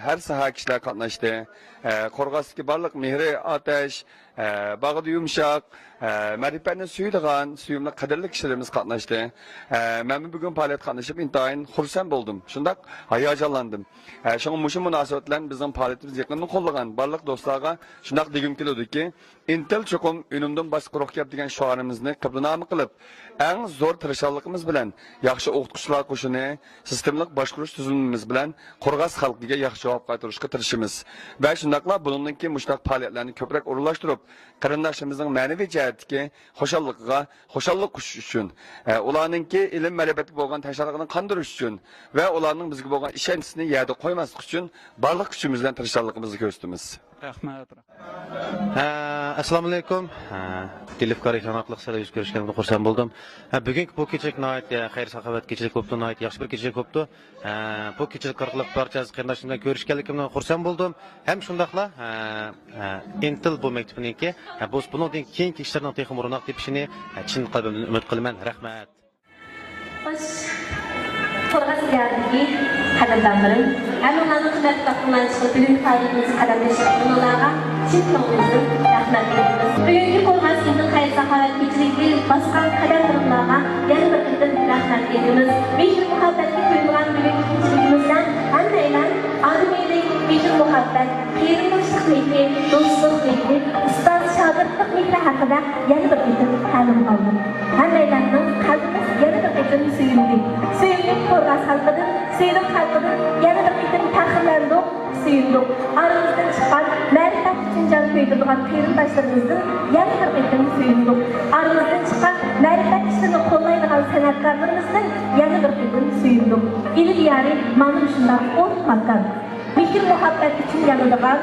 ھەر ساھە كىشىلەر قاتناشتى. ئە، قورغاستىكى بارلىق مېھرى ئاتەش، ئە، باغدا يۇمشاق، ئە، مەرىپەتنى سۆيىدىغان سۆيۈملۈك، قەدىرلىك كىشىلىرىمىز قاتناشتى. ئە، مەنمۇ بۈگۈن پائالىيەتكە قاتنىشىپ ئىنتايىن خۇرسەن بولدۇم. شۇنداق ھاياجانلاندىم. ئە، شۇڭا مۇشۇ مۇناسىۋەت بىلەن بىزنىڭ پائالىيىتىمىزنى يېقىندىن قوللىغان بارلىق دوستلارغا شۇنداق دېگۈم كېلىدۇكى، ئىنتىل چوقۇم ئۈنۈمدىن باشقا قۇرۇق گەپ دېگەن شوئارىمىزنى قىبلىنامە قىلىپ، ئەڭ زور تىرىشچانلىقىمىز بىلەن ياخشى ئوقۇتقۇچىلار قوشۇنى، سىستېمىلىق باشقۇرۇش تۈزۈلمىمىز بىلەن قورغاس خەلقىگە ياخشى جاۋاب قايتۇرۇشقا تىرىشىمىز. ۋە شۇنداقلا بۇنىڭدىن كېيىن مۇشۇنداق پائالىيەتلەرنى كۆپرەك ئورۇنلاشتۇرۇپ، قېرىنداشلىرىمىزنىڭ مەنىۋى جەھەتتىكى خۇشاللىقىغا خۇشاللىق قوشۇش ئۈچۈن، ئە، ئۇلارنىڭكى ئىلىم-مەرىپەتكە بولغان تەشنالىقىنى قاندۇرۇش ئۈچۈن ۋە ئۇلارنىڭ بىزگە بولغان ئىشەنچىسىنى يەردە قويماسلىق ئۈچۈن بارلىق كۈچىمىز بىلەن تىرىشچانلىقىمىزنى كۆرسىتىمىز. رەھمەت. ھە، ئەسسالامۇئەلەيكۇم. ھە، دىلىفكار ئېكران ئارقىلىق سىلەر يۈز كۆرۈشكەنلىكىمدىن خۇرسەن بولدۇم. ھە، بۈگۈنكى بۇ كېچىلىك ناھايىتى خەير-ساخاۋەت كېچىلىك بوپتۇ، ناھايىتى ياخشى بىر كېچىلىك بوپتۇ. ھە، بۇ كېچىلىك ئارقىلىق بارچە ئەزىز قېرىنداشلىرىم بىلەن كۆرۈشكەنلىكىمدىن خۇرسەن بولدۇم. ھەم شۇنداقلا، ھە، ھە، ئىنتىل بۇ مەكتىپىنىڭكى، ھە، بۇ، بۇنىڭدىن كېيىنكى ئىشلىرىنىڭ تېخىمۇ روناق تېپىشىنى، ھە، چىن قەلبىمدىن ئۈمىد قىلىمەن. رەھمەت. خوش، قورغاس دىيارىدىكى قەدىردانلىرىم، ھەممىڭلارنىڭ قىممەتلىك ۋاقتىڭلارنى چىقىرىپ بۈگۈنكى پائالىيىتىمىزگە قەدەم تەشرىپ قىلغىنىڭلارغا چىن كۆڭلىمىزدىن رەھمەت ئېيتىمىز. بۈگۈنكى قورغاس ئىنتىل خەير-ساخاۋەت كېچىلىكى باسقان قەدەملىرىڭلارغا يەنە بىر قېتىم رەھمەت ئېيتىمىز. مېھىر-مۇھەببەتكە تويۇنغان بۈگۈنكى كېچىلىكىمىزدە ھەممەيلەن ئانا-مېھرى، مېھىر-مۇھەببەت، قېرىنداشلىق مېھرى، دوستلۇق مېھرى، ئۇستاز-شاگىرتلىق مېھرى ھەققىدە يەنە بىر قېتىم تەلىم ئالدۇق. ھەممەيلەننىڭ قەلبىمىز يەنە بىر قېتىم سۆيۈندى. سۆيۈملۈك قورغاس خەلقىدىن، سۆيۈملۈك خەلقىدىن يەنە بىر قېتىم پەخىرلەندۇق، سۆيۈندۇق. ئارىمىزدىن چىققان مەرىپەتلىك شىنجاڭ كۆيدۈرىدىغان قېرىنداشلىرىمىزدىن يەنە بىر قېتىم سۆيۈندۇق. ئارىمىزدىن چىققان مەرىپەت ئىشلىرىنى قوللايدىغان سەنئەتكارلىرىمىزدىن يەنە بىر قېتىم سۆيۈندۇق. ئىلى دىيارى مانا مۇشۇنداق ئوت ماكان. مېھىر-مۇھەببەت ئۈچۈن يانىدىغان،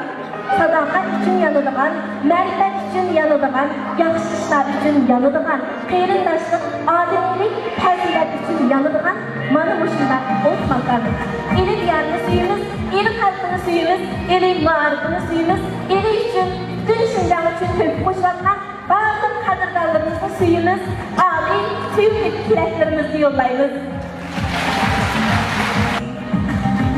ساداقەت ئۈچۈن يانىدىغان، مەرىپەت ئۈچۈن يانىدىغان، ياخشى ئىشلار ئۈچۈن يانىدىغان، قېرىنداشلىق، ئادىمىيلىك، پەزىلەت ئۈچۈن يانىدىغان مانا مۇشۇنداق ئوت ماكان. ئىلى دىيارنى سۆيىمىز، ئىلى خەلقىنى سۆيىمىز، ئىلى مائارىپىنى سۆيىمىز، ئىلى ئۈچۈن، پۈتۈن شىنجاڭ ئۈچۈن تۆھپە قوشۇۋاتقان بارلىق قەدىردانلىرىمىزنى سۆيىمىز، ئالىي سۆيۈملۈك تىلەكلىرىمىزنى يوللايمىز.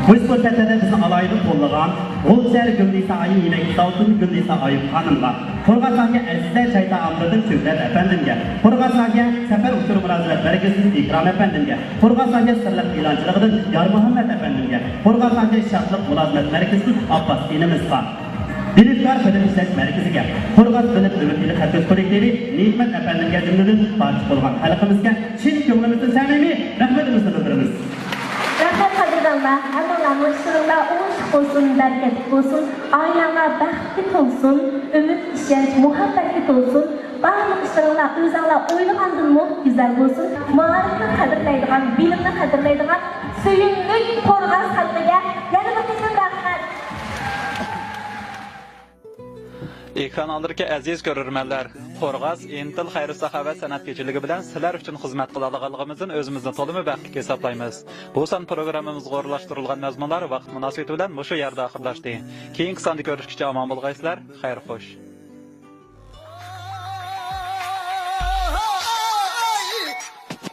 مۇشۇ پۇرسەتلەردە بىزنى ئالاھىدە قوللىغان غۇلجا شەھەر گۈلنىسا ئايۇم يېمەكلىك زاۋۇتىدىن گۈلنىسا ئايۇم خانىمغا، قورغاس ناھىيە ئەزىزلەر چاي تائاملىرىدىن شۆھرەت ئەپەندىمگە، قورغاس ناھىيە سەپەر ئۇچۇر مۇلازىمەت مەركىزىدىن ئىكرام ئەپەندىمگە، قورغاس ناھىيە سىرلىق ئېلانچىلىقىدىن يارمۇھەممەت ئەپەندىمگە، قورغاس ناھىيە شادلىق مۇلازىمەت مەركىزىدىن ئابباس ئىنىمىزغا، بىلىپكار بىلىم ئىشلەش مەركىزىگە، قورغاس بىلىم ئۈمىد ئىلى خەت سۆز كوللېكتىۋى نېمەت ئەپەندىمگە جۈملىدىن بارچە قولغان خەلقىمىزگە چىن كۆڭلىمىزدىن سەمىمىي رەھمىتىمىزنى بىلدۈرىمىز. رەھمەت قەدىردانلار، ھەممىڭلارنىڭ ئىشلىرىڭلار ئوڭۇشلۇق بولسۇن، بەرىكەتلىك بولسۇن، ئائىلەڭلار بەختكە تولسۇن، ئۈمىد، ئىشەنچ، مۇھەببەتكە تولسۇن، بارلىق ئىشلىرىڭلار ئۆزۈڭلار ئويلىغاندىنمۇ گۈزەل بولسۇن. مائارىپنى قەدىرلەيدىغان، بىلىمنى قەدىرلەيدىغان، سۆيۈملۈك قورغاس خەلقىگە يەنە بىر قېتىم رەھمەت. ئېكران ئالدىدىكى ئەزىز كۆرۈرمەنلەر، قورغاس ئىنتىل خەير-ساخاۋەت سەنئەت كېچىلىكى بىلەن سىلەر ئۈچۈن خىزمەت قىلالىغانلىقىمىزدىن ئۆزىمىزنى تولىمۇ بەختلىك ھېسابلايمىز. بۇ سان پروگراممىمىزغا ئورۇنلاشتۇرۇلغان مەزمۇنلار ۋاقىت مۇناسىۋىتى بىلەن مۇشۇ يەردە ئاخىرلاشتى. كېيىنكى ساندا كۆرۈشكىچە ئامان بولغايسىلەر. خەير خوش.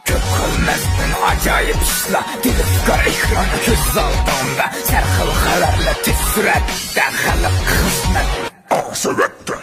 كۆپ قىلماستىن ئاجايىپ ئىشلار، تېلېۋىزور ئېكرانى كۆز ئالدىڭدا، سەرخىل خەۋەرلەر تېز سۈرئەتتە، خەلق خىزمەت ئاسىۋەتتە.